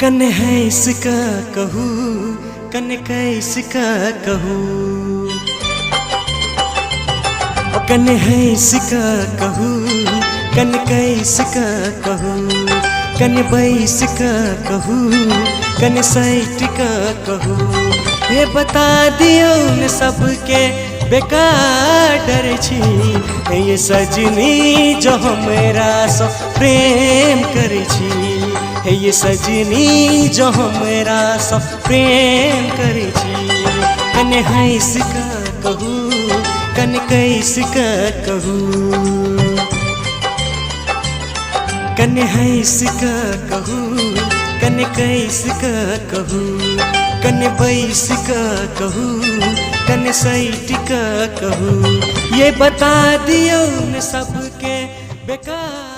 कने हंस का कहू, कने कैस का कहू, कने हंस का कहू, कने कैस का कहू, कने बैस का कहू, कने सैट का कहू। हे बता दियौ ने सबके बेकार डर छी, ये सजनी जो हमरा सँ प्रेम करै छी, हे ये सजनी जो हमरा सँ प्रेम करै छी। कने हंस का कहू, कने कैस का कहू, कने हंस का कहू, कने कैस का कहू, कने बैस का कहू, कने सैट का कहू। ये बता दियौ ने सबके बेकार।